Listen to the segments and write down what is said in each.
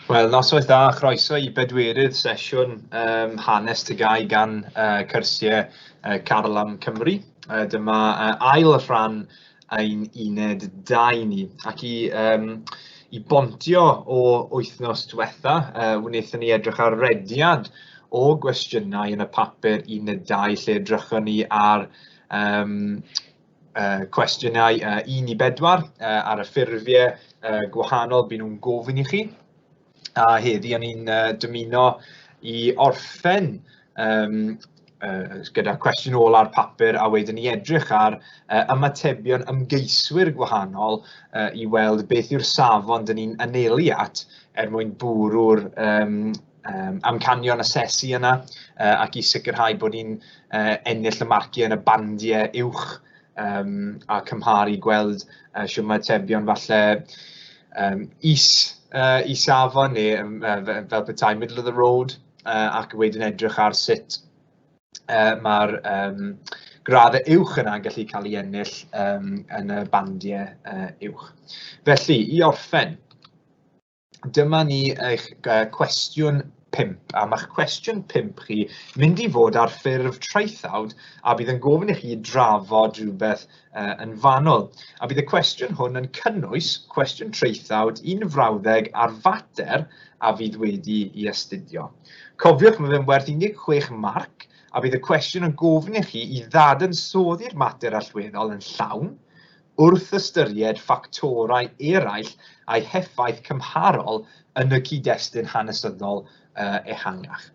Wel, noswaith dda, chroeso i bedwerydd sesiwn um, hanes TGAU gan uh, cyrsiau uh, Carlam Cymru. Uh, dyma uh, ail rhan ein uned 2 ni. Ac i, um, i bontio o wythnos diwetha, uh, wnaethon ni edrych ar rediad o gwestiynau yn y papur uned 2 lle edrychon ni ar um, uh, cwestiynau uh, 1 i 4 uh, ar y ffurfiau uh, gwahanol byd nhw'n gofyn i chi. A heddi o'n i'n uh, dymuno i orffen um, uh, gyda cwestiwn ôl ar papur a wedyn i edrych ar uh, ymatebion ymgeiswyr gwahanol uh, i weld beth yw'r safon dyn ni'n anelu at er mwyn bwrw'r um, um, amcanion asesu yna uh, ac i sicrhau bod ni'n uh, ennill y marciau yn y bandiau uwch um, a cymharu gweld uh, shwt mae atebion falle um, is uh, i safon neu um, uh, fel petai middle of the road uh, ac wedyn edrych ar sut uh, mae'r um, graddau uwch yna'n gallu cael ei ennill um, yn y bandiau uh, uwch. Felly, i orffen, Dyma ni eich cwestiwn 5, a mae'ch cwestiwn 5 chi mynd i fod ar ffurf traethawd a bydd yn gofyn i chi drafod rhywbeth uh, yn fanwl. A bydd y cwestiwn hwn yn cynnwys cwestiwn traethawd un frawddeg ar fater a fydd wedi i astudio. Cofiwch, mae fe'n werth 16 marc a bydd y cwestiwn yn gofyn i chi i ddadansoddi'r mater allweddol yn llawn, wrth ystyried ffactorau eraill a'u heffaith cymharol yn y cyd-destun hanesyddol ehangach.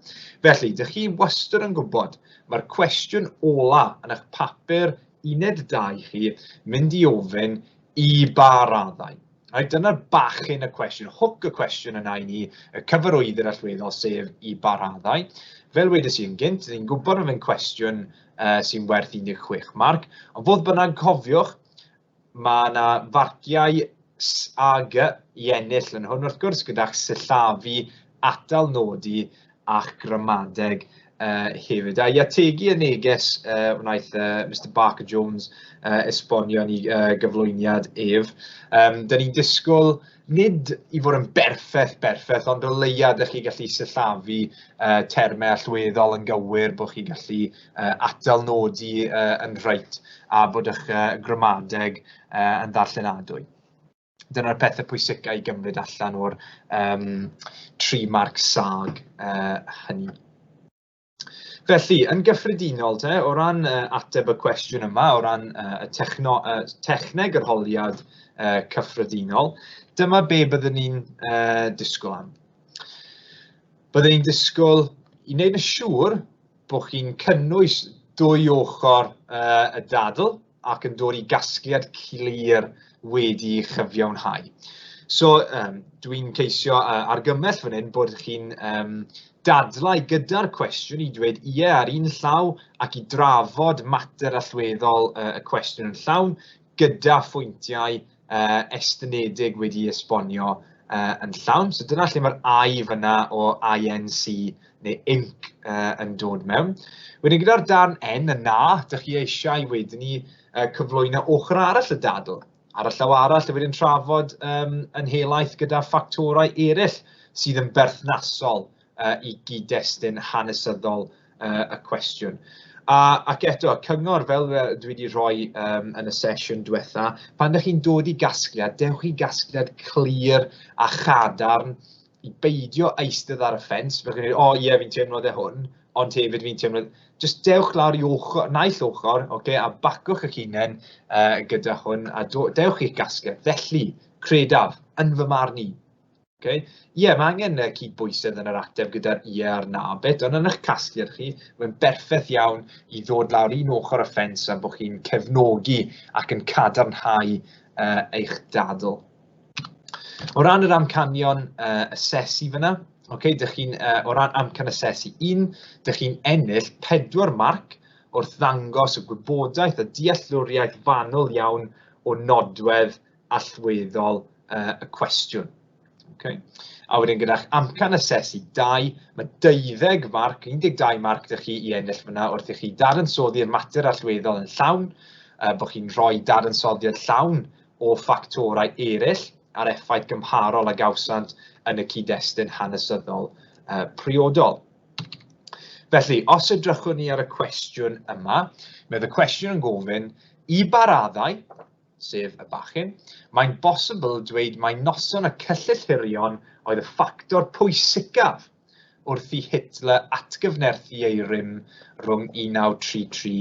Felly, dych chi wastad yn gwybod, mae'r cwestiwn ola yn eich papur uned 2 chi mynd i ofyn i ba raddau. Right, dyna'r bachyn y cwestiwn, hook y cwestiwn yna i ni, y cyfarwyddyd allweddol sef i ba raddau. Fel wedes i yn gynt, ni'n gwybod am fe'n cwestiwn uh, sy'n werth 16 marc, ond fodd bynnag cofiwch, mae yna farciau S a G i ennill yn hwn wrth gwrs gyda'ch sillafu, atal nodi a'ch gramadeg uh, hefyd. A i ategu y neges uh, wnaeth uh, Mr Barker Jones uh, esbonio yn ei uh, gyflwyniad ef, um, dyn ni'n disgwyl nid i fod yn berffaith, berffaith, ond o leia dych chi gallu sillafu uh, termau allweddol yn gywir, bod chi'n gallu uh, atal nodi uh, yn reit a bod eich uh, gramadeg uh, yn ddarllenadwy. Dyna'r pethau pwysicau i gymryd allan o'r um, tri marc sag uh, hynny. Felly, yn gyffredinol te, o ran uh, ateb y cwestiwn yma, o ran uh, y techno, uh, techneg yr holiad uh, cyffredinol, dyma be byddwn ni'n uh, disgwyl am. Byddwn ni'n disgwyl i wneud yn siŵr bod chi'n cynnwys dwy ochr uh, y dadl, ac yn dod i gasgliad clir wedi chyfiawnhau. So, um, dwi'n ceisio uh, argymell fan hyn bod chi'n um, dadlau gyda'r cwestiwn i dweud ie ar un llaw ac i drafod mater allweddol uh, y cwestiwn yn llawn gyda phwyntiau uh, estynedig wedi esbonio uh, yn llawn. So dyna lle mae'r I fyna o INC neu INC uh, yn dod mewn. Wedyn gyda'r darn N, y na, dych chi eisiau wedyn ni uh, cyflwyno ochr arall y dadl. Ar y llaw arall, y wedyn trafod um, yn helaeth gyda ffactorau eraill sydd yn berthnasol uh, i gyd-destun hanesyddol uh, y cwestiwn. A, ac eto, cyngor fel dwi wedi rhoi um, yn y sesiwn diwetha, pan ydych chi'n dod i gasgliad, dewch i gasgliad clir a chadarn i beidio eistedd ar y ffens, fel chi'n dweud, o ie, fi'n teimlo dde hwn, ond hefyd fi'n teimlo... Just dewch lawr i ochr, naill ochr, okay, a bacwch eich hunain uh, gyda hwn, a do, dewch i'ch gasgliad. Felly, credaf, yn fy marn i, Okay? Ie, mae angen uh, cydbwysedd yn yr ateb gyda'r ie a'r na bit, ond yn eich casgliad chi, mae'n berffaith iawn i ddod lawr un ochr y ffens a bod chi'n cefnogi ac yn cadarnhau uh, eich dadl. O ran yr amcanion uh, asesu fyna, okay, dych chi'n, uh, o ran amcan asesu 1, dych chi'n ennill 4 marc wrth ddangos y gwybodaeth a dealltwriaeth fanwl iawn o nodwedd allweddol uh, y cwestiwn. Okay. A wedyn gyda'ch amcan asesu 2, mae 12 marc, 12 marc dych chi i ennill fyna wrth i chi dadansoddi'r mater allweddol yn llawn, uh, bod chi'n rhoi dadansoddiad llawn o ffactorau eraill. a'r effaith gymharol a gawsant yn y cyd-destun hanesyddol priodol. Felly, os edrychwn ni ar y cwestiwn yma, mae y cwestiwn yn gofyn, i ba raddau, sef y bachyn, mae'n bosibl dweud mai noson y cyllyll hirion oedd y ffactor pwysicaf wrth i Hitler atgyfnerthu ei rym rhwng 1933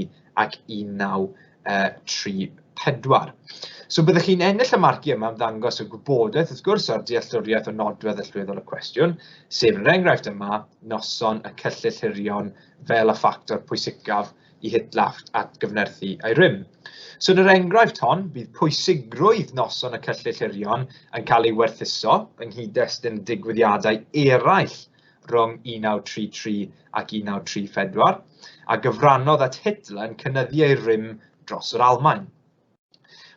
ac 1934. So byddwch chi'n ennill y marciau yma am ddangos y gwybodaeth, wrth gwrs, a'r dealltwriaeth o nodwedd allweddol y cwestiwn, sef yn yr enghraifft yma, noson y cyllyll hirion fel y ffactor pwysicaf i Hitler atgyfnerthu ei rym. So yn yr enghraifft hon, bydd pwysigrwydd noson y cyllyll hirion yn cael ei werthuso yng nghyd-destun digwyddiadau eraill rhwng 1933 ac 1934, a gyfrannodd at Hitler yn cynyddu ei rym dros yr Almaen.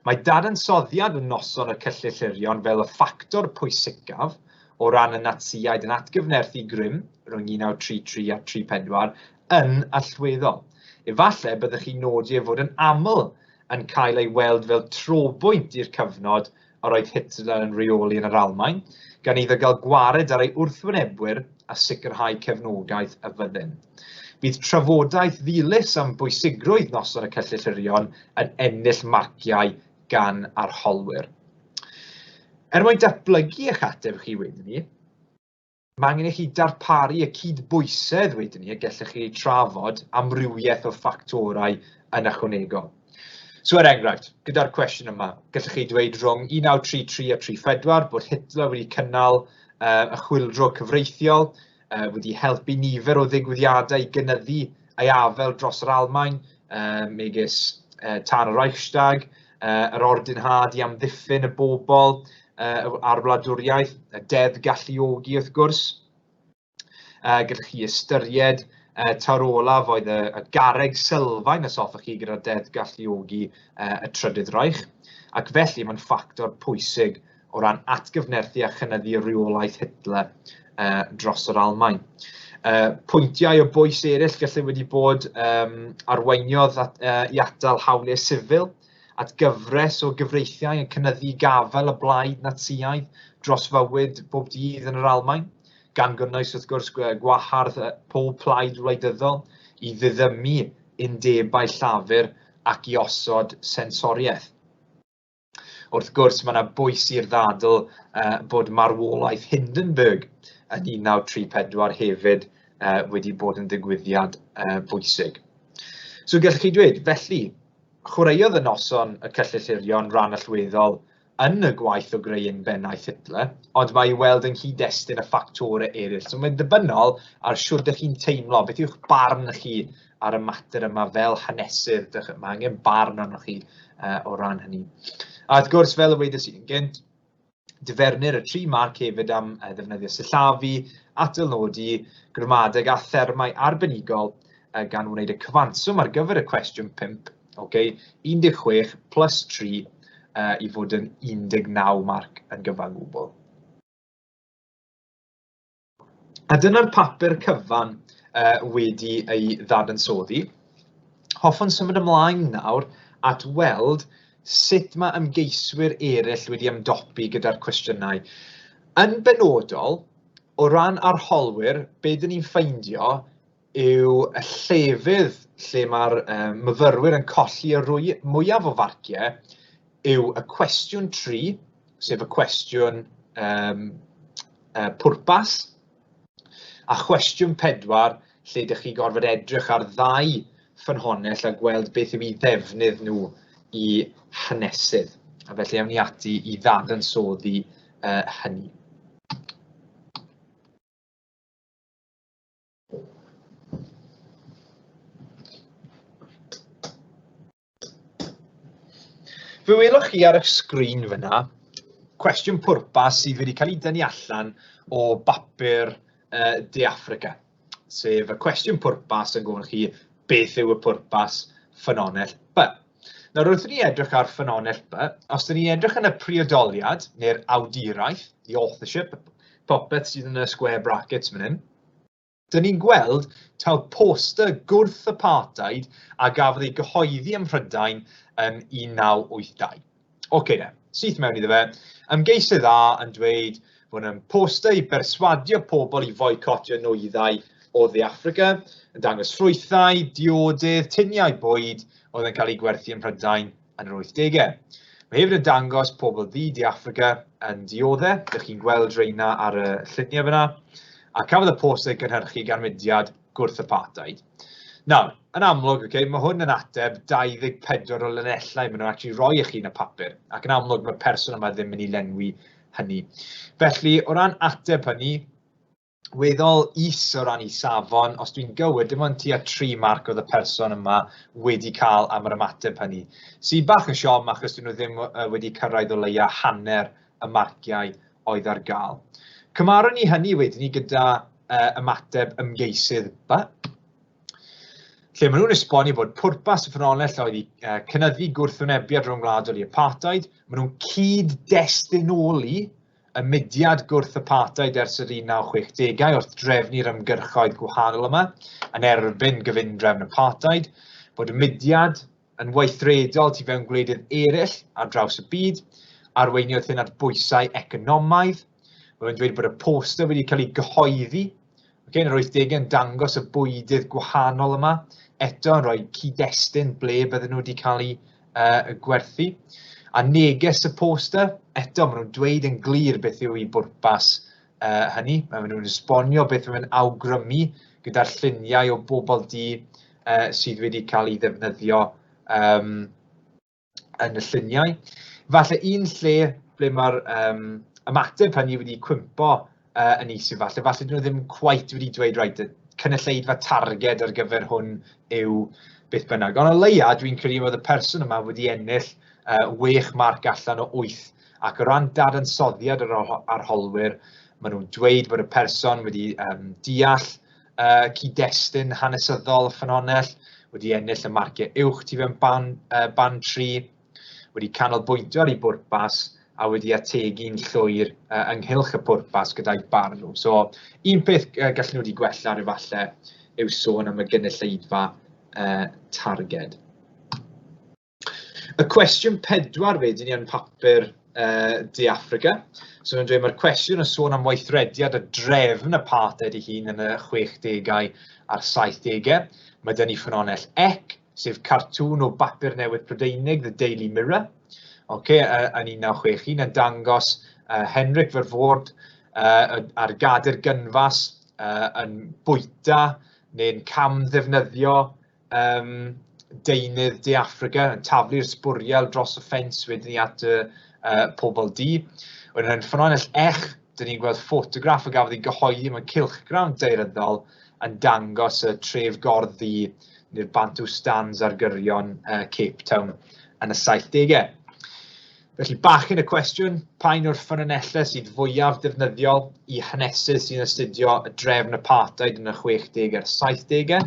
Mae dadansoddiad y noson y cyllyll hirion fel y ffactor pwysicaf o ran y Natsïaid yn atgyfnerthu grym rhwng 1933 a 34 yn allweddol. Efallai byddwch chi'n nodi ei fod yn aml yn cael ei weld fel trobwynt i'r cyfnod yr oedd Hitler yn rheoli yn yr Almaen, gan iddo gael gwared ar ei wrthwynebwyr a sicrhau cefnogaeth y fyddin. Bydd trafodaeth ddilys am bwysigrwydd noson y cyllyll hirion yn ennill marciau gan arholwyr. Er mwyn datblygu eich ateb chi wedyn ni, Mae angen i chi darparu y cydbwysedd wedyn ni y gellech chi eu trafod amrywiaeth o ffactorau yn ychwanegol. So er enghraifft, gyda'r cwestiwn yma, gallech chi dweud rhwng 1933 a 34 bod Hitler wedi cynnal y chwyldro cyfreithiol, wedi helpu nifer o ddigwyddiadau i gynyddu ei afael dros yr Almaen, megis tân y Reichstag, yr ordinhad i amddiffyn y bobl a'r wladwriaeth, y deddf galluogi wrth gwrs. Gallwch chi ystyried taw'r olaf oedd y, y garreg sylfaen os hoffech chi gyda'r deddf galluogi y Trydydd Reich, ac felly mae'n ffactor pwysig o ran atgyfnerthu a chynyddu rheolaeth Hitler dros yr Almaen. Pwyntiau o bwys eraill gallai wedi bod arweiniodd at, i atal hawliau sifil, at gyfres o gyfreithiau yn cynyddu gafael y blaid Natsïaidd dros fywyd bob dydd yn yr Almaen, gan gynnwys wrth gwrs gwahardd pob plaid wleidyddol i ddiddymu undebau llafur ac i osod sensoriaeth. Wrth gwrs, mae yna bwys i'r ddadl bod marwolaeth Hindenburg yn 1934 hefyd wedi bod yn ddigwyddiad bwysig. So gallwch chi dweud, felly, chwaraeodd y noson y cyllyll hirion ran allweddol yn y gwaith o greu unbennaeth Hitler, ond mae i'w weld yng nghyd-destun y ffactorau eraill. So mae'n ddibynnol ar shwd dych chi'n teimlo, beth yw'ch barn chi ar y mater yma fel hanesydd, dych, mae angen barn arnoch chi o ran hynny. A wrth gwrs, fel y wedes i yn gynt, dyfernir y tri marc hefyd am ddefnyddio sillafu, atalnodi, gramadeg a thermau arbenigol gan wneud y cyfanswm ar gyfer y cwestiwn 5, okay, 16 plus 3 i fod yn 19 marc yn gyfan gwbl. A dyna'r papur cyfan wedi ei ddadansoddi. Hoffwn symud ymlaen nawr at weld sut mae ymgeiswyr eraill wedi ymdopi gyda'r cwestiynau. Yn benodol, o ran arholwyr, be dyn ni'n ffeindio yw y llefydd lle mae'r myfyrwyr yn colli y mwyaf o farciau yw y cwestiwn 3, sef y cwestiwn um, pwrpas, a chwestiwn 4, lle ydych chi gorfod edrych ar ddau ffynhonnell a gweld beth yw eu ddefnydd nhw i hanesydd. A felly awn ni ati i ddadansoddi hynny. Fe welwch chi ar eich sgrin fyna, cwestiwn pwrpas sydd wedi cael ei dynnu allan o bapur De Affrica, sef y cwestiwn pwrpas yn gofyn chi beth yw y pwrpas ffynhonnell B. Nawr, wrth i ni edrych ar ffynhonnell B, os dyn ni'n edrych yn y priodoliad neu'r awduraeth, the authorship, popeth sydd yn y square brackets fan hyn, Dyn ni'n gweld taw poster gwrth-apartheid a gafodd ei gyhoeddi ym Mhrydain yn 1982. Ocê de, Syth mewn iddo fe. Ymgeisydd A yn dweud bod yn poster i berswadio pobl i foicotio nwyddau o Dde Affrica, yn dangos ffrwythau, diodydd, tuniau bwyd oedd yn cael eu gwerthu ym Mhrydain yn yr 80au. Mae hefyd yn dangos pobl ddu De Affrica yn dioddef, dych chi'n gweld reina ar y lluniau fyna, a cafodd y poster ei gynhyrchu gan mudiad gwrth-apartheid. Nawr, yn amlwg, okay, mae hwn yn ateb 24 o linellau maen nhw'n actually rhoi i chi yn y papur, ac yn amlwg mae'r person yma ddim yn mynd i lenwi hynny. Felly, o ran ateb hynny, weddol is o ran ei safon, os dwi'n gywir, dim ond tua 3 marc oedd y person yma wedi cael am yr ymateb hynny. Sy'n bach yn siom achos dyn nhw ddim wedi cyrraedd o leia hanner y marciau oedd ar gael. Cymarwn ni hynny wedyn ni gyda ymateb ymgeisydd B, lle maen nhw'n esbonio bod pwrpas y ffynhonnell oedd i cynyddu gwrthwynebiad rhyngwladol i apartheid, maen nhw'n cyd-destunoli y mudiad gwrth-apartheid ers yr 1960au wrth drefnu'r ymgyrchoedd gwahanol yma yn erbyn gyfundrefn apartheid, bod y mudiad yn weithredol tu fewn gwledydd eraill ar draws y byd, arweiniodd hyn at bwysau economaidd. Mae fe'n dweud bod y poster wedi cael ei gyhoeddi okay, yn yr 80au yn dangos y bwydydd gwahanol yma, eto yn rhoi cyd-destun ble bydden nhw wedi cael eu gwerthu. A neges y poster, eto maen nhw'n dweud yn glir beth yw ei bwrpas hynny. Maen nhw'n esbonio beth yw'n awgrymu gyda'r lluniau o bobl du sydd wedi cael ei ddefnyddio yn y lluniau. Falle un lle ble mae'r ymateb hynny wedi cwympo yn is yw falle, falle dyn nhw ddim cweit wedi dweud, reit, y cynulleidfa targed ar gyfer hwn yw beth bynnag. Ond o leia, dwi'n credu bod y person yma wedi ennill 6 marc allan o 8, ac o ran dadansoddiad yr arholwyr, maen nhw'n dweud bod y person wedi deall cyd-destun hanesyddol y ffynhonnell, wedi ennill y marciau uwch tu fewn band 3, wedi canolbwyntio ar ei bwrpas a wedi ategu'n llwyr ynghylch y pwrpas gyda'i barn nhw. So, un peth gallen nhw wedi gwella ar efallai yw sôn am y gynulleidfa targed. Y cwestiwn 4 wedyn ni yn papur De Affrica. So mae'n dweud mae'r cwestiwn yn sôn am weithrediad y drefn apartheid ei hun yn y 60au a'r 70au. Mae dyn ni ffynhonnell ec, sef cartŵn o bapur newydd Prydeinig, The Daily Mirror, okay, yn 1961, yn dangos Henrik Verwoerd ar gader gynfas yn bwyta neu'n camddefnyddio deunydd De Affrica, yn taflu'r sbwriel dros y ffens wedyn ni at y pobl du. Wedyn yn ffynhonnell ech, dyn ni'n gweld ffotograff a gafodd ei gyhoeddi mewn cylchgrawn daearyddol yn dangos y tref gordd ddu neu'r Bantustans ar gyrion Cape Town yn y 70au. Felly, bach yn y cwestiwn, pa un o'r ffynonellau sydd fwyaf defnyddiol i hanesydd sy'n astudio y drefn apartheid yn y 60au a'r 70au?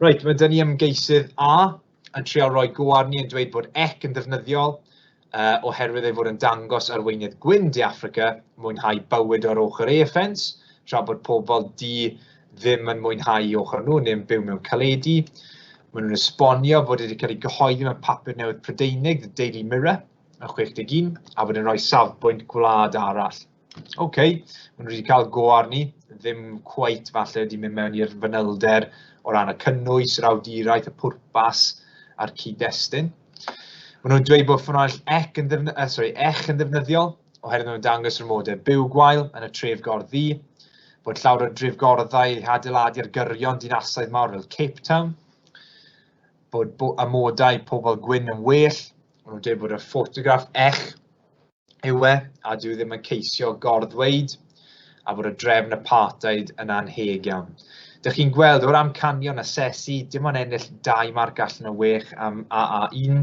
Reit, mae dyn ni ymgeisydd A yn trial rhoi go arni yn dweud bod ec yn ddefnyddiol oherwydd ei fod yn dangos arweinydd gwyn De Affrica mwynhau bywyd ar ochr ei ffens, tra bod pobl du ddim yn mwynhau ei ochr nhw neu'n byw mewn caledi. Maen nhw'n esbonio fod wedi cael ei gyhoeddi mewn papur newydd Prydeinig, The Daily Mirror, yn 61, a bod yn rhoi safbwynt gwlad arall. OK, maen nhw wedi cael go arni, ddim cweit falle wedi mynd mewn i'r fanylder o ran y cynnwys, yr awduraeth, y pwrpas a'r cyd-destun. Maen nhw'n dweud bod ffynhonnell ec yn, sorry, ech yn ddefnyddiol, oherwydd maen nhw'n dangos yr amodau byw gwael yn y tref gordd-ddu, bod llawer o drefgorddau eu hadeiladu ar gyrion dinasoedd mawr fel Cape Town, bod amodau pobl gwyn yn well, maen nhw'n dweud bod y ffotograff ech yw e, a dyw e ddim yn ceisio gorddweud, a bod y drefn apartheid yn anheg iawn. Dych chi'n gweld o'r amcanion asesu, dim ond ennill 2 marc allan o 6 am AA1,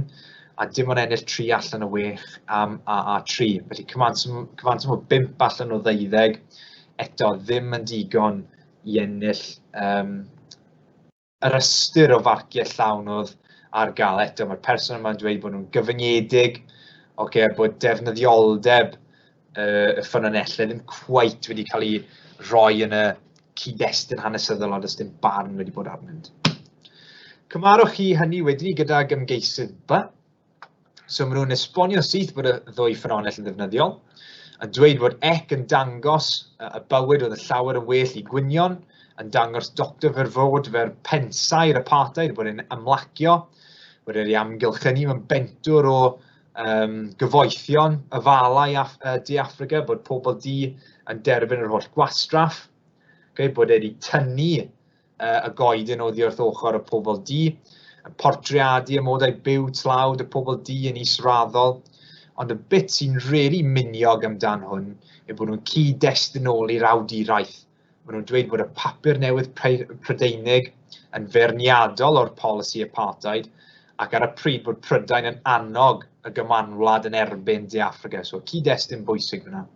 a dim ond ennill 3 allan o 6 am AA3. Felly cyfanswm, cyfanswm o 5 allan o 12, eto ddim yn digon i ennill yr ystyr o farciau llawn oedd ar gael. Eto, mae'r person yma'n dweud bod nhw'n gyfyngedig, okay, a bod defnyddioldeb y ffynonellau ddim cweit wedi cael ei roi yn y cyd-destun hanesyddol, ond does dim barn wedi bod arnynt. Cymarwch chi hynny wedyn gydag ymgeisydd B. So maen nhw'n esbonio syth bod y ddwy ffynhonnell yn ddefnyddiol, yn dweud bod ec yn dangos y bywyd oedd y llawer yn well i gwynion, yn dangos Doctor Verwoerd fer pensaer apartheid, bod e'n ymlacio, bod e'n ei amgylchynu mewn bentwr o gyfoethion afalau De Affrica, bod pobl du yn derbyn yr holl gwastraff, okay, bod e wedi tynnu y goeden oddi wrth ochr y pobl du, yn portreadu amodau byw tlawd y pobl du yn israddol, ond y bit sy'n really miniog amdan hwn yw bod nhw'n cyd-destunoli'r awduraeth. Maen nhw'n dweud bod y papur newydd Prydeinig yn feirniadol o'r polisi apartheid ac ar y pryd bod Prydain yn annog y gymanwlad yn erbyn De Affrica. So cyd-destun bwysig fyna.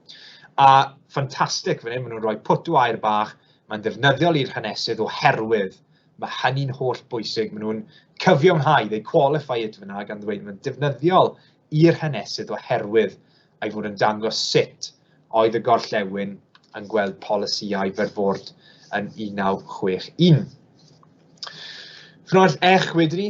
A ffantastig fan hyn, maen nhw'n rhoi pwt o air bach, mae'n ddefnyddiol i'r hanesydd oherwydd mae hynny'n holl bwysig. Maen nhw'n cyfiawnhau, they qualify it fyna gan ddweud mae'n defnyddiol i'r hanesydd oherwydd a'i fod yn dangos sut oedd y gorllewin yn gweld polisïau Verwoerd yn 1961. Ffynhonnell Ech wedyn ni,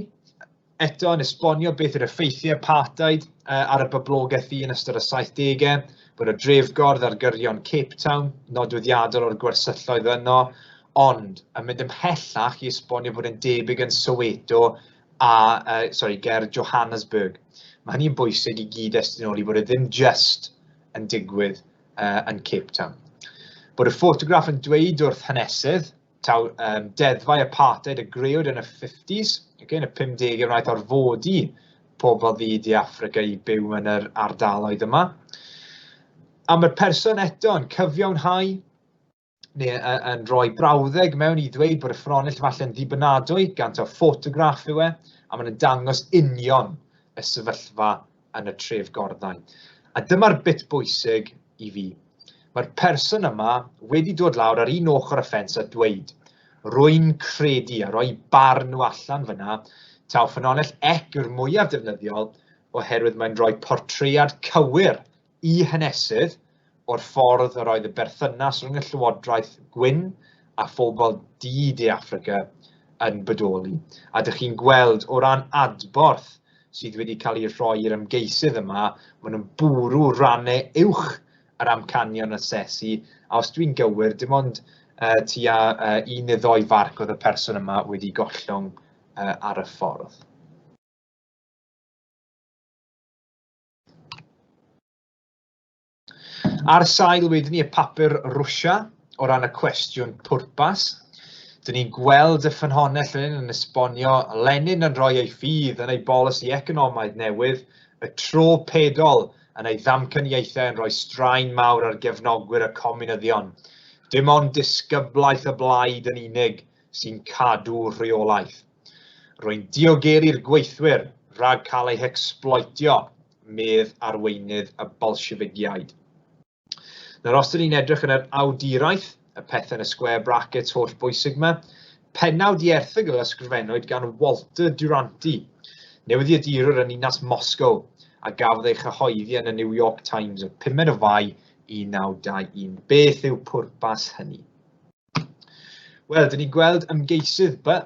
eto yn esbonio beth yw'r effeithiau apartheid ar y boblogaeth ddu yn ystod y 70au, bod y drefgordd ar gyrion Cape Town, nodweddiadol o'r gwersylloedd yno, ond yn mynd ymhellach i esbonio bod yn debyg yn Soweto a, sorry, ger Johannesburg. Mae hynny'n bwysig i gyd-destun bod e ddim just yn digwydd yn Cape Town. Bod y ffotograff yn dweud wrth hanesydd taw deddfau apartheid a grëwyd yn y 50s, okay, yn y 50au wnaeth orfodi pobl ddu De Affrica i byw yn yr ardaloedd yma. A mae'r person eto yn cyfiawnhau neu yn rhoi brawddeg mewn i ddweud bod y ffynhonnell falle'n ddibynadwy gan taw ffotograff yw e, a mae'n dangos union y sefyllfa yn y trefgorddau. A dyma'r bit bwysig i fi. Mae'r person yma wedi dod lawr ar un ochr y ffens a dweud, rwy'n credu, a rhoi barn nhw allan fyna, taw ffynhonnell ec yw'r mwyaf defnyddiol oherwydd mae'n rhoi portread cywir i hanesydd o'r ffordd yr oedd y berthynas rhwng y llywodraeth gwyn a phobl du De Affrica yn bodoli. A dych chi'n gweld o ran adborth sydd wedi cael ei rhoi i'r ymgeisydd yma, maen nhw'n bwrw rannau uwch yr amcanion asesu, a os dwi'n gywir, dim ond tua un neu ddoi farc oedd y person yma wedi gollwng ar y ffordd. Ar sail wedyn ni y papur Rwsia o ran y cwestiwn pwrpas, dyn ni'n gweld y ffynhonnell yn hyn yn esbonio Lenin yn rhoi ei ffydd yn ei bolisi economaidd newydd, y tro pedol yn ei ddamcaniaethau yn rhoi straen mawr ar gefnogwyr y comiwnyddion. Dim ond disgyblaeth y blaid yn unig sy'n cadw rheolaeth. Rwy'n diogelu'r gweithwyr rhag cael eu hecsbloetio, medd arweinydd y Bolshefigiaid. Nawr, os dyn ni'n edrych yn yr awduraeth, y pethau yn y square brackets holl bwysig yma, pennawd i erthygl ysgrifennwyd gan Walter Duranty, newyddiadurwr yn ninas Moscow, a gafodd ei chyhoeddi yn y New York Times y 5 o Fai 1921. Beth yw pwrpas hynny? Wel, dyn ni'n gweld ymgeisydd B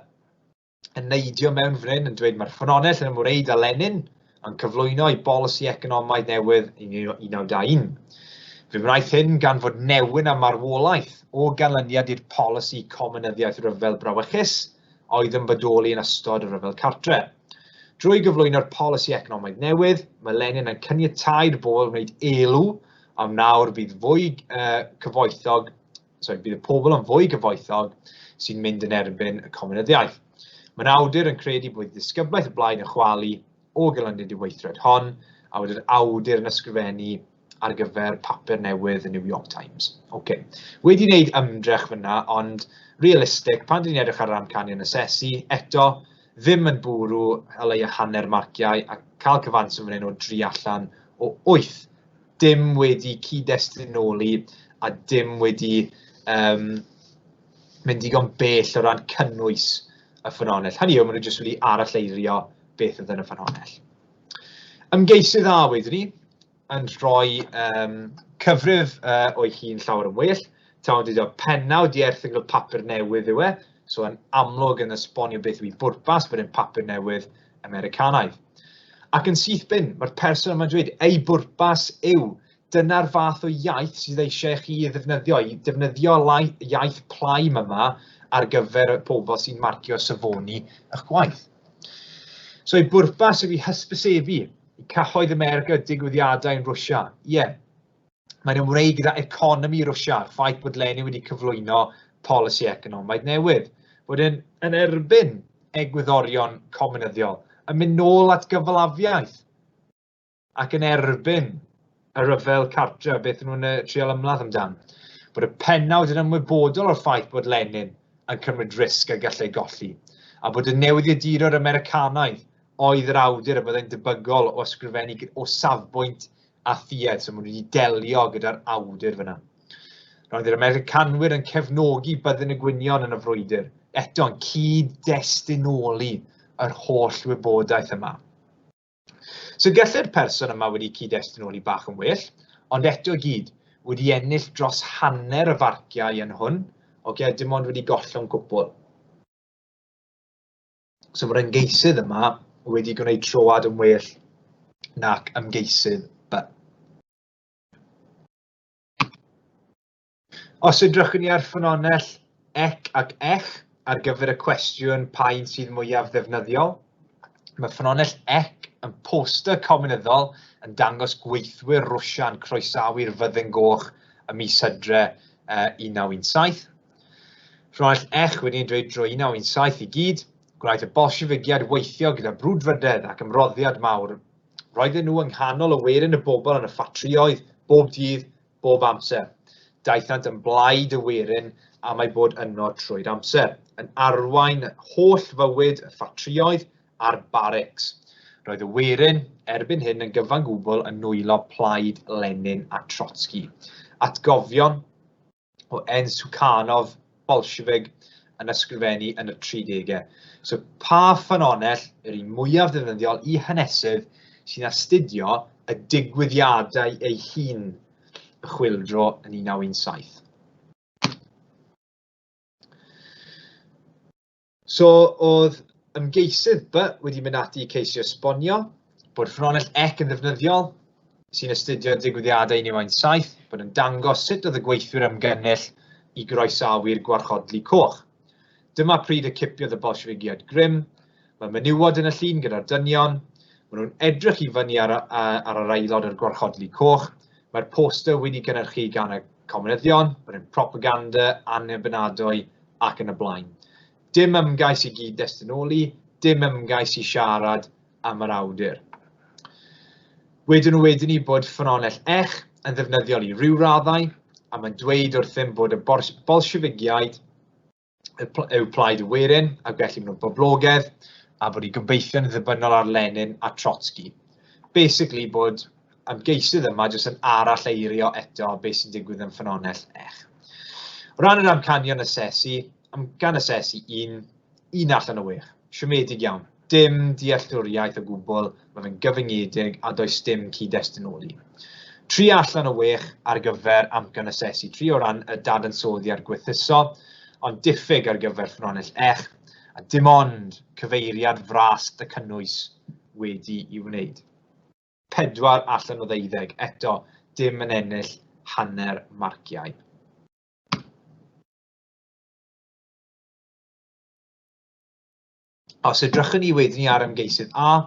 yn neidio mewn fan hyn yn dweud mae'r ffynhonnell yn ymwneud â Lenin yn cyflwyno ei bolisi economaidd newydd yn 1921. Fe wnaeth hyn gan fod newyn a marwolaeth o ganlyniad i'r polisi comunyddiaeth rhyfel brawychus oedd yn bodoli yn ystod y rhyfel cartre. Drwy gyflwyno'r polisi economaidd newydd, mae Lenin yn caniatáu'r bobl wneud elw am nawr bydd fwy cyfoethog sorry, bydd y pobl yn fwy gyfoethog sy'n mynd yn erbyn y comunyddiaeth. Mae'n awdur yn credu bod ddisgyblaeth y blaid yn chwalu o ganlyniad i weithred hon, a bod yr awdur yn ysgrifennu ar gyfer papur newydd y New York Times. Okay. Wedi wneud ymdrech fyna, ond realistig, pan dyn ni'n edrych ar yr amcanion asesu, eto, ddim yn bwrw o leia hanner marciau a cael cyfanswm fan hyn o 3 allan o 8. Dim wedi cyd-destunoli a dim wedi mynd digon bell o ran cynnwys y ffynhonnell. Hynny yw, maen nhw jyst wedi aralleirio beth oedd yn y ffynhonnell. Ymgeisydd A wedyn ni, yn rhoi cyfrif o'i hun llawer yn well. Taw yn dweud o pennawd i erthygl papur newydd yw e, so yn amlwg yn esbonio beth yw ei bwrpas, bod e'n papur newydd Americanaidd. Ac yn syth bin, mae'r person yma'n dweud, ei bwrpas yw, dyna'r fath o iaith sydd eisiau chi ei ddefnyddio, i defnyddio iaith plaim yma ar gyfer y pobl sy'n marcio safoni eich gwaith. So ei bwrpas yw i hysbysebu i cyhoedd America digwyddiadau yn Rwsia. Ie, yeah. Mae'n ymwneud gyda economi Rwsia, ffaith bod Lenin wedi cyflwyno polisi economaidd newydd, bod yn, yn erbyn egwyddorion comunyddiol, yn mynd nôl at gyfalafiaeth ac yn erbyn y rhyfel cartre, beth nhw'n trial ymladd amdan. Bod y pennawd yn ymwybodol o'r ffaith bod Lenin yn cymryd risg a gallai golli, a bod y newyddiadurwr Americanaidd oedd yr awdur y byddai'n debygol o ysgrifennu o safbwynt a thuedd, so maen nhw wedi delio gyda'r awdur fyna. Roedd yr Americanwyr yn cefnogi byddin y gwynion yn y frwydr, eto yn cyd-destunoli yr holl wybodaeth yma. So gallai'r person yma wedi cyd-destunoli bach yn well, ond eto i gyd, wedi ennill dros hanner y farciau yn hwn, oce, dim ond wedi gollwng cwpl. So mae'r ymgeisydd yma wedi gwneud troad yn well nac ymgeisydd B. Os edrychwn ni ar ffynonell ec ac ech ar gyfer y cwestiwn pa un sydd mwyaf ddefnyddiol, mae ffynonell ec yn poster cominyddol yn dangos gweithwyr Rwsia'n croesawu'r Fyddin Goch ym mis Hydre 1917. Ffynonell ech wedi ein dweud drwy 1917 i gyd, gwnaeth y Bolshefigiaid weithio gyda brwdfrydedd ac ymroddiad mawr. Roedden nhw yng nghanol y werin y bobl yn y ffatrïoedd, bob dydd, bob amser. Daethant yn blaid y werin am eu bod yno trwy'r amser, yn arwain holl fywyd y ffatrïoedd a'r barics. Roedd y werin erbyn hyn yn gyfan gwbl yn nwylo plaid Lenin a Trotsky. Atgofion o N Sukhanov, Bolshevik, yn ysgrifennu yn y 30au. So pa ffynonell yr un mwyaf ddefnyddiol i hanesydd sy'n astudio y digwyddiadau ei hun y chwyldro yn 1917? So oedd ymgeisydd B wedi mynd ati i ceisio esbonio bod ffynhonnell ec yn ddefnyddiol, sy'n astudio digwyddiadau 1917, bod yn dangos sut oedd y gweithwyr ymgynnull i groesawu'r gwarchodlu coch. Dyma pryd y cipiodd y Bolshefigiaid grym. Mae menywod yn y llun gyda'r dynion. Maen nhw'n edrych i fyny ar, ar yr aelod o'r gwarchodlu coch. Mae'r poster wedi gynhyrchu gan y comunyddion, bod yn propaganda annibynadwy ac yn y blaen. Dim ymgais i gyd-destunoli, dim ymgais i siarad am yr awdur. Wedyn nhw wedyn ni bod ffynonell ech yn ddefnyddiol i ryw raddau, a mae'n dweud wrthym bod y Bolshefigiaid yw plaid y werin, ac felly maen nhw'n boblogaidd, a bod eu gobeithion yn ddibynnol ar Lenin a Trotsky. Basically bod ymgeisydd yma jyst yn arall-eirio eto beth sy'n digwydd yn ffynonell ech. O ran yr amcanion asesu, amcan asesu un, un allan o wech. Siomedig iawn. Dim dealltwriaeth o gwbl, mae fe'n gyfyngedig a does dim cyd-destunoli. 3 allan o wech ar gyfer amcan asesu 3 o ran y dadansoddi a'r gwerthuso, ond diffyg ar gyfer ffynonell ech, a dim ond cyfeiriad fras y cynnwys wedi i wneud. 4 allan o ddeuddeg, eto, dim yn ennill hanner marciau. Os edrychwn ni wedyn ni ar ymgeisydd A,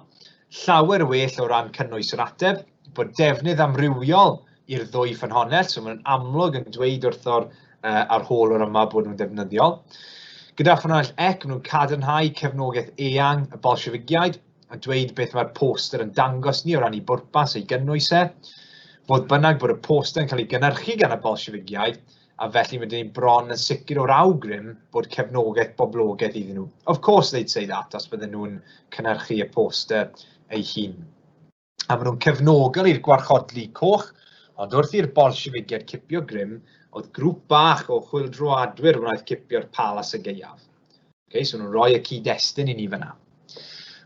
llawer well o ran cynnwys yr ateb, bod defnydd amrywiol i'r ddwy ffynhonnell, so mae'n amlwg yn dweud wrtho'r arholwr yma bod nhw'n ddefnyddiol. Gyda ffynhonnell ec, maen nhw'n cadarnhau cefnogaeth eang y Bolshefigiaid, a dweud beth mae'r poster yn dangos ni o ran ei bwrpas, ei gynnwys e. Fodd bynnag bod y poster yn cael ei gynhyrchu gan y Bolshefigiaid, a felly mae dyn ni bron yn sicr o'r awgrym bod cefnogaeth boblogaidd iddyn nhw. Of course they'd say that os bydden nhw'n cynhyrchu y poster ei hun. A maen nhw'n cefnogol i'r gwarchodlu coch, ond wrth i'r Bolshefigiaid cipio grym, oedd grŵp bach o chwyldroadwyr wnaeth cipio'r palas y gaeaf. Okay, so nhw'n rhoi y cyd-destun i ni fyna.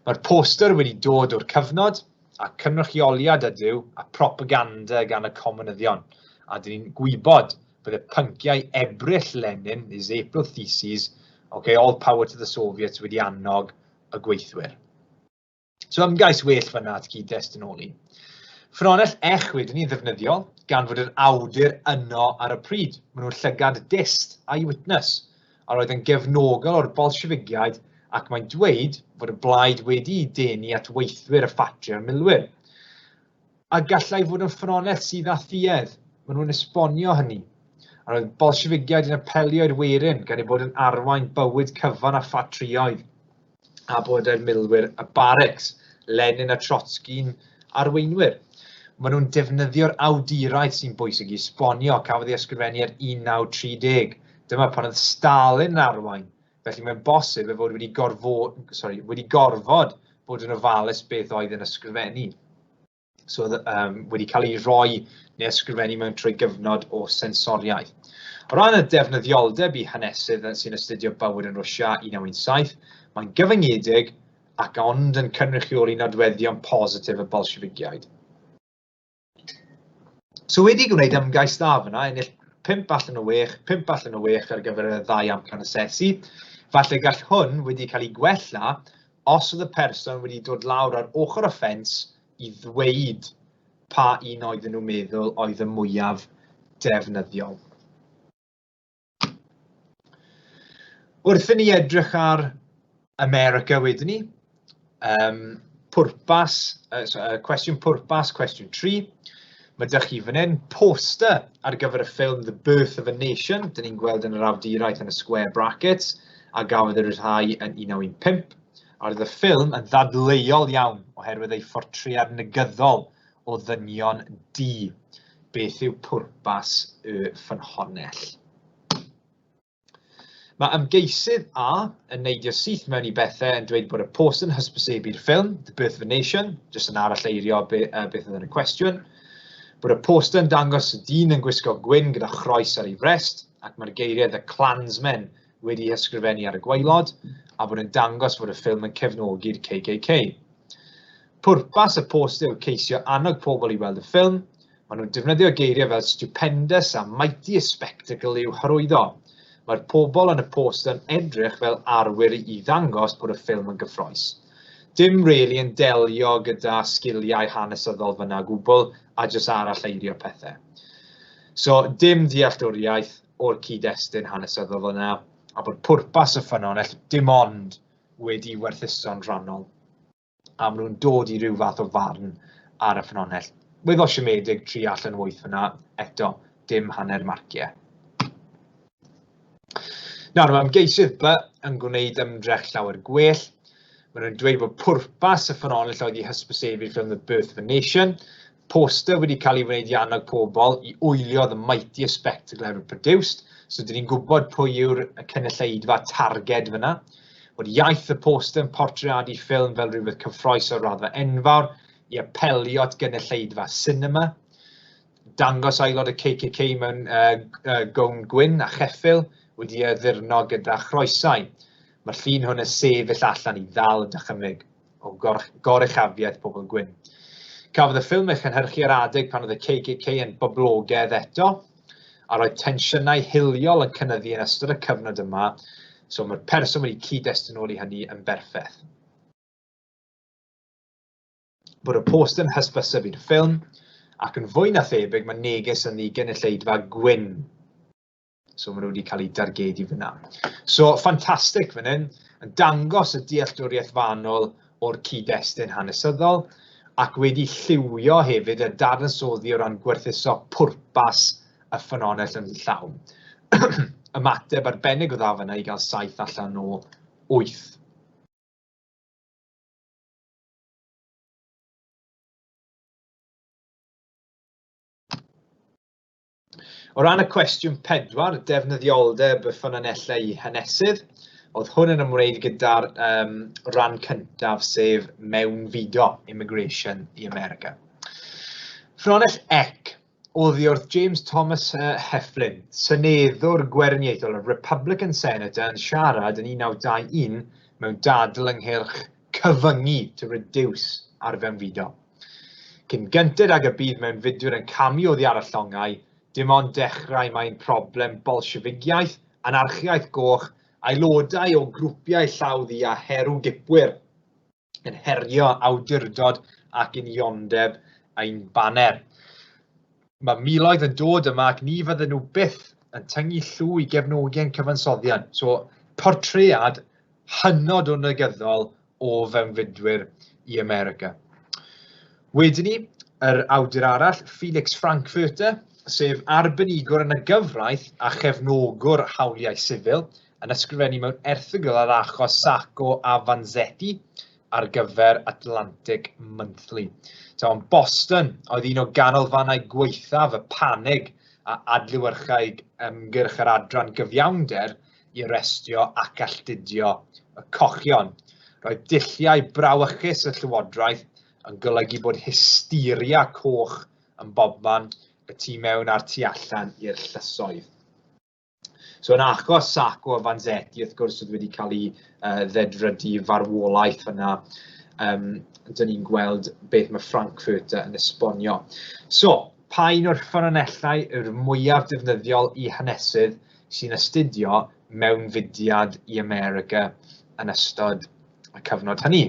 Mae'r poster wedi dod o'r cyfnod, a cynrychioliad ydyw, a propaganda gan y comunyddion. A dyn ni'n gwybod bod y pynciau Ebrill Lenin, his April Theses, okay, all power to the Soviets, wedi annog y gweithwyr. So ymgais well fyna at gyd-destunoli. Ffynhonnell ech wedyn ni'n ddefnyddiol gan fod yr awdur yno ar y pryd. Maen nhw'n llygad dyst, eyewitness, a roedd yn gefnogol o'r Bolshefigiaid ac mae'n dweud fod y blaid wedi'i denu at weithwyr y ffatri a'r milwyr. A gallai fod yn ffynhonnell sydd â thuedd, maen nhw'n esbonio hynny. A roedd Bolshefigiaid yn apelio i'r werin gan eu bod yn arwain bywyd cyfan a ffatrïoedd a bod yr milwyr y barracks, Lenin a Trotsky'n arweinwyr. Maen nhw'n defnyddio'r awduraeth sy'n bwysig i esbonio, cafodd ei ysgrifennu ar 1930. Dyma pan oedd Stalin yn arwain, felly mae'n bosib ei fod wedi, gorfo, sorry, wedi gorfod bod yn ofalus beth oedd yn ysgrifennu. So oedd wedi cael ei roi neu ysgrifennu mewn trwy gyfnod o sensoriaeth. O ran y defnyddioldeb i hanesydd sy'n astudio bywyd yn Rwsia 1917, mae'n gyfyngedig ac ond yn cynrychioli nodweddion positif y Bolshefigiaid. So wedi gwneud ymgais dda fyna, ennill 5 allan o 6, 5 allan o 6 ar gyfer y ddau amcan asesu. Falle gall hwn wedi cael ei gwella os oedd y person wedi dod lawr ar ochr y ffens i ddweud pa un oedden nhw'n meddwl oedd y mwyaf defnyddiol. Wrth i ni edrych ar America wedyn ni, pwrpas, so, cwestiwn pwrpas, cwestiwn 3, mae dych chi fan hyn poster ar gyfer y ffilm The Birth of a Nation, dyn ni'n gweld yn yr awduraeth yn y square brackets, a gafodd ei ryddhau yn 1915. A roedd y ffilm yn ddadleuol iawn oherwydd ei phortread negyddol o ddynion du. Beth yw pwrpas y ffynhonnell? Mae ymgeisydd A yn neidio syth mewn i bethau yn dweud bod y post yn hysbysebu'r ffilm, The Birth of a Nation, jyst yn aralleirio be, beth oedd yn y cwestiwn. Bod y poster yn dangos y dyn yn gwisgo gwyn gyda chroes ar ei frest, ac mae'r geiriau The Klansmen wedi ysgrifennu ar y gwaelod, a bod yn dangos fod y ffilm yn cefnogi'r KKK. Pwrpas y post yw ceisio annog pobl i weld y ffilm. Maen nhw'n defnyddio geiriau fel stupendous a mighty spectacle i'w hyrwyddo. Mae'r pobl yn y poster yn edrych fel arwyr i ddangos bod y ffilm yn gyffrous. Dim really yn delio gyda sgiliau hanesyddol fyna o gwbl a jyst aralleirio pethau. So, dim dealltwriaeth o'r cyd-destun hanesyddol fyna, a bod pwrpas y ffynhonnell dim ond wedi werthuso'n rhannol. A maen nhw'n dod i ryw fath o farn ar y ffynhonnell. Weddol siomedig, 3 allan o 8 fyna, eto, dim hanner marciau. Nawr, mae ymgeisydd B yn gwneud ymdrech llawer gwell. Maen nhw'n dweud bod pwrpas y ffynhonnell oedd i hysbysebu'r ffilm The Birth of a Nation. Poster wedi cael ei wneud i annog pobl i wylio The Mightiest Spectacle Ever Produced. So, dyn ni'n gwybod pwy yw'r cynulleidfa targed fyna. Bod iaith y poster yn portreadu ffilm fel rhywbeth cyffrous o raddfa enfawr i apelio at gynulleidfa cinema. Dangos aelod y KKK mewn gown gwyn a cheffyl wedi addurno gyda chroesau. Mae'r llun hwn yn sefyll allan i ddal y dychymyg o goruchafiaeth pobl gwyn. Cafodd y ffilm ei chynhyrchu ar adeg pan oedd y KKK yn boblogaidd eto, a roedd tensiynau hiliol yn cynyddu yn ystod y cyfnod yma, so mae'r person wedi cyd-destun hynny yn berffaith. Bod y poster yn hysbysebu'r ffilm, ac yn fwy na thebyg mae neges yn ei gynulleidfa gwyn. So maen nhw wedi cael eu dargedu fyna. So ffantastig fan hyn, yn dangos y dealltwriaeth fanwl o'r cyd-destun hanesyddol, ac wedi lliwio hefyd y dadansoddi o ran gwerthuso pwrpas y ffynhonnell yn llawn. Ymateb arbennig o dda fyna i gael 7 allan o 8. O ran y cwestiwn 4, defnyddioldeb y ffynonellau i hanesydd, oedd hwn yn ymwneud gyda'r rhan cyntaf, sef mewnfudo, immigration i America. Ffynhonnell ec, oddi wrth James Thomas Heflin, seneddwr gweriniaethol, y Republican Senator, yn siarad yn 1921 mewn dadl ynghylch cyfyngu, to reduce, ar fewnfudo. Cyn gynted ag y bydd mewnfudwyr yn camu oddi ar y llongau, dim ond dechrau mae'n problem Bolshefigiaeth, anarchiaeth goch, aelodau o grwpiau llaw ddu a herwgipwyr. Yn herio awdurdod ac uniondeb ein baner. Mae miloedd yn dod yma ac ni fydden nhw byth yn tyngu llw i gefnogi ein cyfansoddion. So, portread hynod o negyddol o fewnfudwyr i America. Wedyn ni, yr awdur arall, Felix Frankfurter, sef arbenigwr yn y gyfraith a chefnogwr hawliau sifil, yn ysgrifennu mewn erthygl ar achos Sacco a Vanzetti ar gyfer Atlantic Monthly. So, yn Boston oedd un o ganolfannau gwaethaf y panig a adlewyrchai ymgyrch yr adran gyfiawnder i arestio ac alltudio y cochion. Roedd dulliau brawychus y llywodraeth yn golygu bod hysteria coch yn bobman y tu mewn a'r tu allan i'r llysoedd. So yn achos Sacco a Vanzetti, wrth gwrs, oedd wedi cael ei ddedfrydu farwolaeth fyna, dyn ni'n gweld beth mae Frankfurter yn esbonio. So, pa un o'r ffynonellau yw'r mwyaf defnyddiol i hanesydd sy'n astudio mewnfudiad i America yn ystod y cyfnod hynny?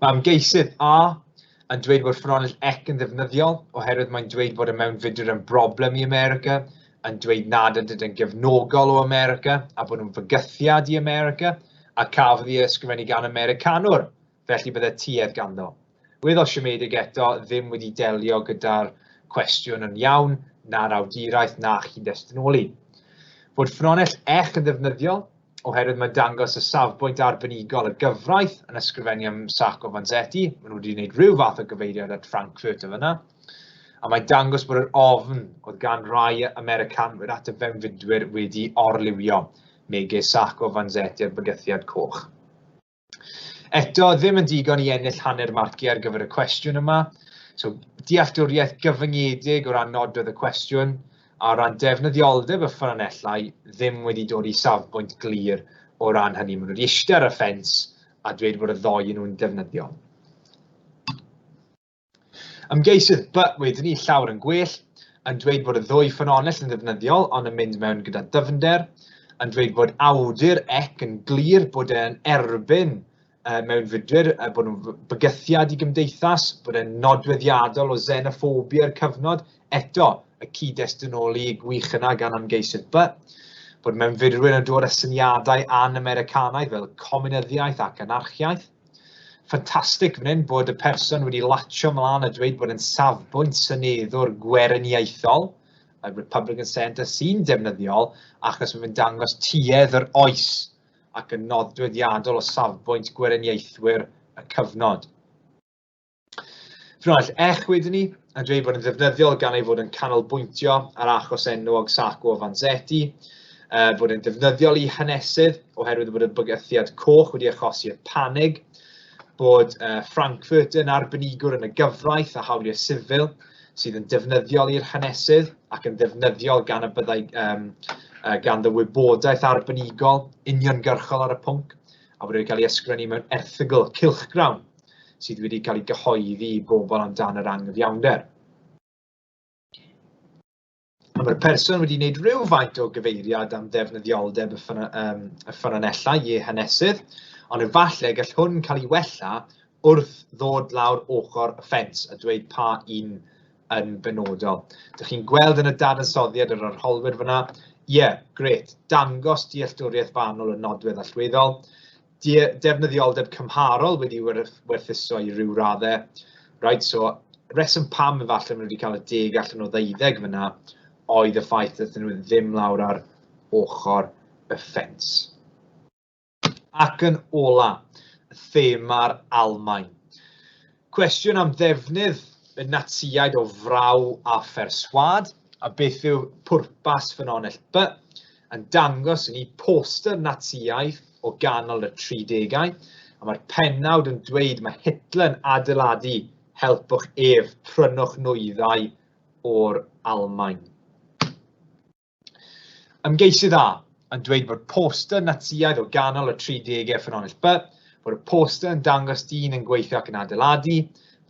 Mae ymgeisydd A yn dweud bod ffynhonnell ec yn ddefnyddiol oherwydd mae'n dweud bod y mewnfudwyr yn broblem i America, yn dweud nad ydynt yn gefnogol o America a bod nhw'n fygythiad i America, a cafodd ei ysgrifennu gan Americanwr, felly bydde tuedd ganddo. Weddol siomedig eto, ddim wedi delio gyda'r cwestiwn yn iawn, na'r awduraeth, na chyd-destunoli. Bod ffynhonnell ech yn ddefnyddiol, oherwydd mae'n dangos y safbwynt arbenigol y gyfraith yn ysgrifennu am Sacco Vanzetti. Maen nhw wedi gwneud rhyw fath o gyfeiriad at Frankfurt o fyna. A mae'n dangos bod yr ofn oedd gan rai Americanwyr at y fewnfudwyr wedi orliwio, megis Sacco Vanzetti a'r bygythiad coch. Eto, ddim yn digon i ennill hanner marciau ar gyfer y cwestiwn yma. So, dealltwriaeth gyfyngedig o ran nodwedd y cwestiwn, a o ran defnyddioldeb y ffynonellau, ddim wedi dod i safbwynt glir o ran hynny. Maen nhw wedi eistedd ar y ffens a dweud bod y ddou nhw'n defnyddiol. Ymgeisydd B wedyn ni, llawer yn gwell, yn dweud bod y ddwy ffynhonnell yn ddefnyddiol ond yn mynd mewn gyda dyfnder, yn dweud bod awdur ec yn glir bod e'n erbyn mewnfudwyr, bod nhw'n bygythiad i gymdeithas, bod e'n nodweddiadol o xenophobia'r cyfnod, eto, y cyd-destunoli gwych yna gan ymgeisydd B, bod mewnfudwyr yn dod â syniadau an-Americanaidd fel comunyddiaeth ac anarchiaeth. Ffantastig fan hyn bod y person wedi latio mlaen a dweud bod yn safbwynt seneddwr gweriniaethol, y Republican Senator, sy'n defnyddiol achos mae fe'n dangos tuedd yr oes ac yn nodweddiadol o safbwynt gweriniaethwyr y cyfnod. Ffynhonnell Ech wedyn ni, yn dweud bod yn ddefnyddiol gan ei fod yn canolbwyntio ar achos enwog Sacco a Vanzetti, bod yn ddefnyddiol i hanesydd oherwydd bod y bygythiad coch wedi achosi'r panig, bod Frankfurt yn arbenigwr yn y gyfraith a hawliau sifil sydd yn defnyddiol i'r hanesydd ac yn ddefnyddiol gan y byddai ganddo wybodaeth arbenigol uniongyrchol ar y pwnc, a bod wedi cael ei ysgrifennu mewn erthygl cylchgrawn sydd wedi cael ei gyhoeddi i bobl amdan yr anghyfiawnder. A mae'r person wedi gwneud rhywfaint o gyfeiriad am ddefnyddioldeb y, y ffynonellau i hanesydd, ond efallai gall hwn cael ei wella wrth ddod lawr ochr y ffens a dweud pa un yn benodol. Dych chi'n gweld yn y dadansoddiad yr arholwyr fyna, ie, yeah, gret, dangos dealltwriaeth fanwl y nodwedd allweddol, defnyddioldeb cymharol wedi werthuso i ryw raddau. Right, so, reswm pam efallai maen nhw wedi cael y 10 allan o 12 fyna oedd y ffaith ydyn nhw ddim lawr ar ochr y ffens. Ac yn ola, thema'r Almaen. Cwestiwn am ddefnydd y Natsïaid o fraw a pherswâd, a beth yw pwrpas ffynhonnell B, yn dangos i ni poster Natsïaidd o ganol y 30au, a mae'r pennawd yn dweud mae Hitler yn adeiladu helpwch ef, prynwch nwyddau o'r Almaen. Ymgeisydd A yn dweud bod poster Natsïaidd o ganol y 30au ffynhonnell B, bod y poster yn dangos dyn yn gweithio ac yn adeiladu,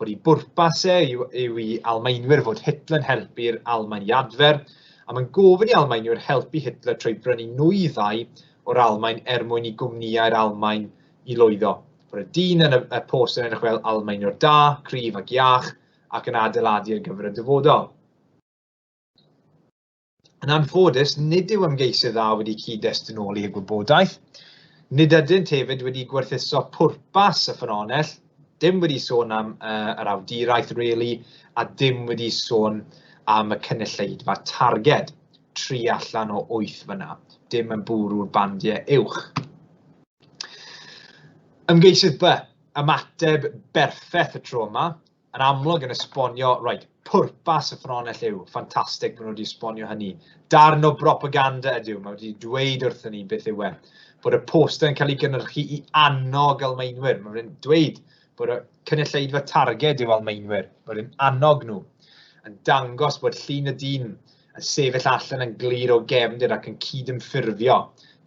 bod ei bwrpas e yw, yw i Almaenwyr fod Hitler yn helpu'r Almaen i adfer, a mae'n gofyn i Almaenwyr helpu Hitler trwy brynu nwyddau o'r Almaen er mwyn i gwmnïau'r Almaen i lwyddo. Bod y dyn yn y, y post yn edrych fel Almaenwr da, cryf ac iach, ac yn adeiladu ar gyfer y dyfodol. Yn anffodus, nid yw ymgeisydd A wedi cyd-destynoli y gwybodaeth. Nid ydynt hefyd wedi gwerthuso pwrpas y ffynhonnell, dim wedi sôn am uh, yr awduraeth really, a dim wedi sôn am y cynulleidfa targed. 3 allan o 8 fyna, dim yn bwrw'r bandiau uwch. Ymgeisydd B, ymateb berffaith y tro yma, yn amlwg yn esbonio, reit, pwrpas y ffynhonnell yw, ffantastig bod nhw wedi esbonio hynny. Darn o bropaganda ydyw, mae wedi dweud wrthyn ni beth yw e. Bod y poster yn cael ei gynhyrchu i annog Almaenwyr. Mae wedi'n dweud bod y cynulleidfa targed yw Almaenwyr. Mae wedi'n annog nhw. Yn dangos bod llun y dyn yn sefyll allan yn glir o gefndir ac yn cydymffurfio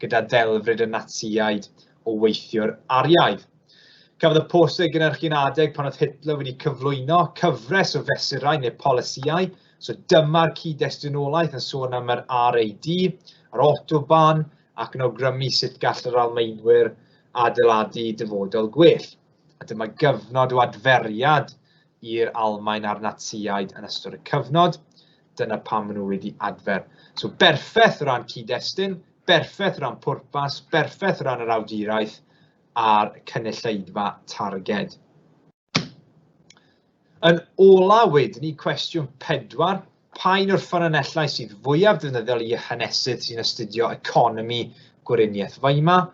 gyda delfryd y Natsïaid o weithiwr Ariaidd. Cafodd y poster ei gynhyrchu yn adeg pan oedd Hitler wedi cyflwyno cyfres o fesurau neu polisïau, so dyma'r cyd-destunolaeth yn sôn am yr RAD, yr Autobahn, ac yn awgrymu sut gall yr Almaenwyr adeiladu dyfodol gwell. A dyma gyfnod o adferiad i'r Almaen a'r Natsïaid yn ystod y cyfnod. Dyna pam maen nhw wedi adfer. So berffaith o ran cyd-destun, berffaith o ran pwrpas, berffaith o ran yr awduraeth a'r cynulleidfa targed. Yn ola wedyn ni, cwestiwn 4, pa un o'r ffynonellau sydd fwyaf defnyddiol i hanesydd sy'n astudio economi Gweriniaeth Weimar?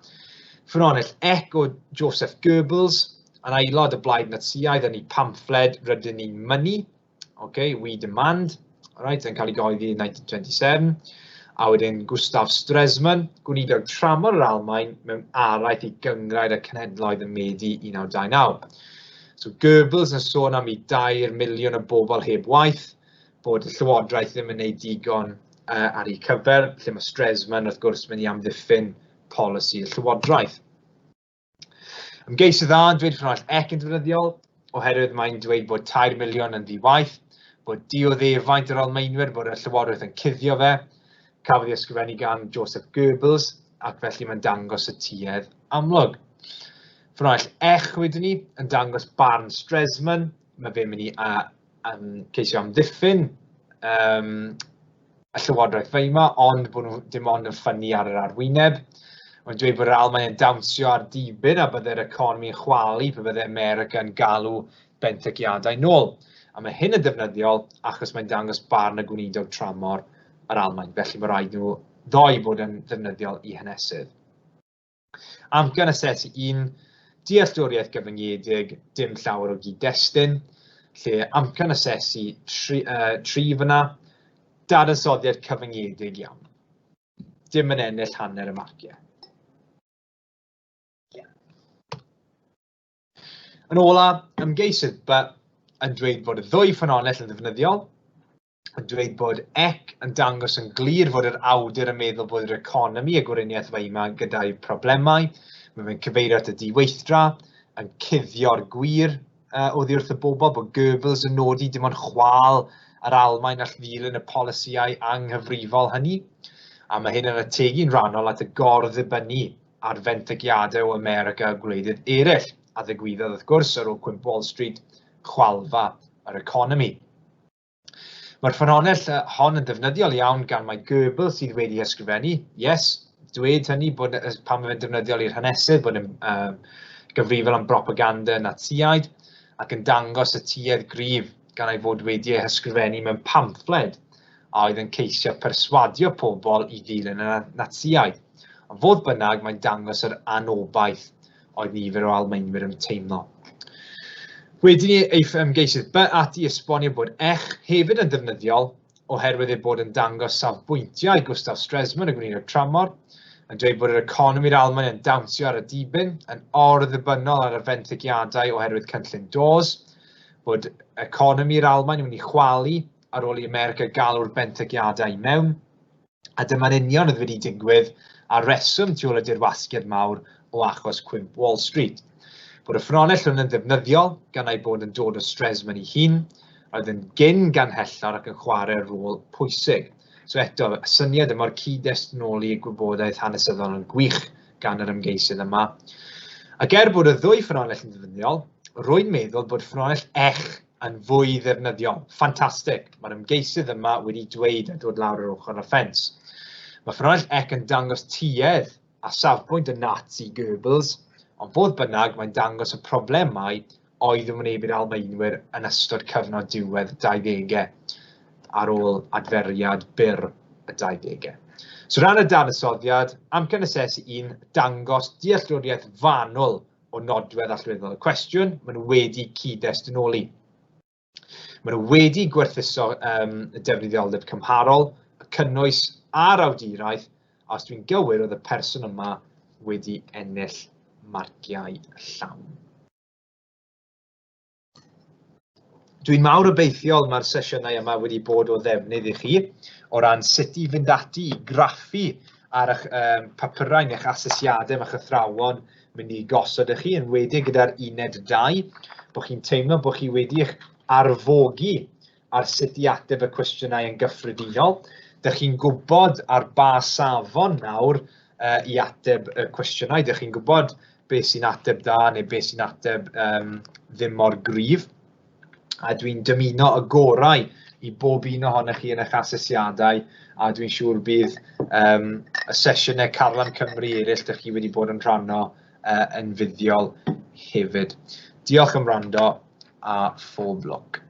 Ffynonell ec o Joseph Goebbels, yn aelod y Blaid Natsïaidd yn ei pamffled Rydyn ni'n mynnu, okay, We Demand, right, yn cael ei gyhoeddi yn 1927. A wedyn Gustav Stresemann, gweinidog tramor yr Almaen mewn araith i Gynghrair y Cenhedloedd ym Medi 1929. So Goebbels yn sôn am i 2 miliwn o bobl heb waith, bod y llywodraeth ddim yn gwneud digon uh, ar eu cyfer, lle mae Stresemann wrth gwrs mynd i amddiffyn polisi y llywodraeth. Ymgeisydd A yn dweud ffynhonnell ec yn ddefnyddiol, oherwydd mae'n dweud bod 3 miliwn yn ddi-waith, bod dioddefaint yr Almaenwyr, bod y llywodraeth yn cuddio fe. Cafodd ei ysgrifennu gan Joseph Goebbels, ac felly mae'n dangos y tuedd amlwg. Ffynhonnell ech wedyn ni, yn dangos barn Stresemann, mae fe'n mynd i a, um, ceisio amddiffyn um, y Llywodraeth Weimar, ond bod nhw dim ond yn ffynnu ar yr arwyneb. Mae'n dweud bod yr Almaen yn dawnsio ar dibyn a byddai'r economi yn chwalu pe byddai America yn galw benthyciadau nôl. A mae hyn yn ddefnyddiol achos mae'n dangos barn y gweinidog tramor yr Almaen, felly mae rhaid nhw ddoi bod yn ddefnyddiol i hanesydd. Amcan asesu un, dealltwriaeth gyfyngedig, dim llawer o gyd-destun, lle amcan asesu tri, uh, tri fyna, dadansoddiad cyfyngedig iawn. Dim yn ennill hanner y marciau. Yn ola, ymgeisydd B yn dweud bod y ddwy ffynhonnell yn ddefnyddiol, yn dweud bod ec yn dangos yn glir fod yr awdur yn meddwl bod yr economi a Gweriniaeth Weimar gyda'i problemau. Mae fe'n cyfeirio at y diweithdra, yn cuddio'r gwir uh, oddi wrth y bobl, bod Goebbels yn nodi dim ond chwal yr Almaen all ddilyn y polisïau anghyfrifol hynny. A mae hyn yn ategu'n rhannol at y gorddibynnu ar fenthyciadau o America a gwledydd eraill, a ddigwyddodd wrth gwrs ar ôl cwymp Wall Street, chwalfa yr economi. Mae'r ffynhonnell hon yn ddefnyddiol iawn gan mai Goebbels sydd wedi ysgrifennu. Yes, dweud hynny bod pan mae fe'n defnyddiol i'r hanesydd bod yn um, gyfrifol am bropaganda Natsïaid ac yn dangos y tuedd gryf gan ei fod wedi ei hysgrifennu mewn pamffled a oedd yn ceisio perswadio pobl i ddilyn y Natsïaid. Ond fodd bynnag, mae'n dangos yr anobaith oedd nifer o Almaenwyr yn teimlo. Wedyn ni eiff ymgeisydd B ati i esbonio bod ech hefyd yn ddefnyddiol oherwydd ei bod yn dangos safbwyntiau Gustav Stresemann, y gweinidog tramor, yn dweud bod yr economi'r Almaen yn dawnsio ar y dibyn, yn or-ddibynnol ar y fenthyciadau oherwydd cynllun Dawes, bod economi'r Almaen yn mynd i chwalu ar ôl i America galw'r benthyciadau i mewn, A dyma'n union oedd wedi digwydd a'r rheswm tu ôl y dirwasgiad mawr o achos cwymp Wall Street. Bod y ffynhonnell hwn yn ddefnyddiol gan ei bod yn dod o Stresemann ei hun, roedd yn gyn ganghellor ac yn chwarae rôl pwysig. So eto, y syniad yma o'r cyd-destunoli gwybodaeth hanesyddol yn gwych gan yr ymgeisydd yma. Ac er bod y ddwy ffynhonnell yn ddefnyddiol, rwy'n meddwl bod ffynhonnell Ech yn fwy ddefnyddiol. Ffantastig! Mae'r ymgeisydd yma wedi dweud a dod lawr yr ochr y ffens. Mae ffynhonnell Ech yn dangos tuedd a safbwynt y Nazi Goebbels, ond fodd bynnag mae'n dangos y problemau oedd yn wynebu'r Almaenwyr yn ystod cyfnod diwedd y 20au, ar ôl adferiad byr y 20au. So rhan y dadansoddiad, amcan asesu 1, dangos dealltwriaeth fanwl o nodwedd allweddol y cwestiwn, maen nhw wedi cyd-destunoli. Maen nhw wedi gwerthuso y defnyddioldeb cymharol, y cynnwys a'r awduraeth, a os dwi'n gywir oedd y person yma wedi ennill marciau llawn. Dwi'n mawr obeithiol mae'r sesiynau yma wedi bod o ddefnydd i chi o ran sut i fynd ati i graffu ar eich papurau neu'ch asesiadau mae'ch athrawon mynd i gosod i chi, yn enwedig gyda'r uned 2, bod chi'n teimlo bod chi wedi eich arfogi ar sut i ateb y cwestiynau yn gyffredinol. Dych chi'n gwybod ar ba safon nawr i ateb y cwestiynau. Dych chi'n gwybod beth sy'n ateb da neu beth sy'n ateb ddim mor gryf. A dwi'n dymuno y gorau i bob un ohonych chi yn eich asesiadau, a dwi'n siŵr bydd y sesiynau Carlam Cymru eraill dych chi wedi bod yn rhan o yn fuddiol hefyd. Diolch am wrando a phob lwc.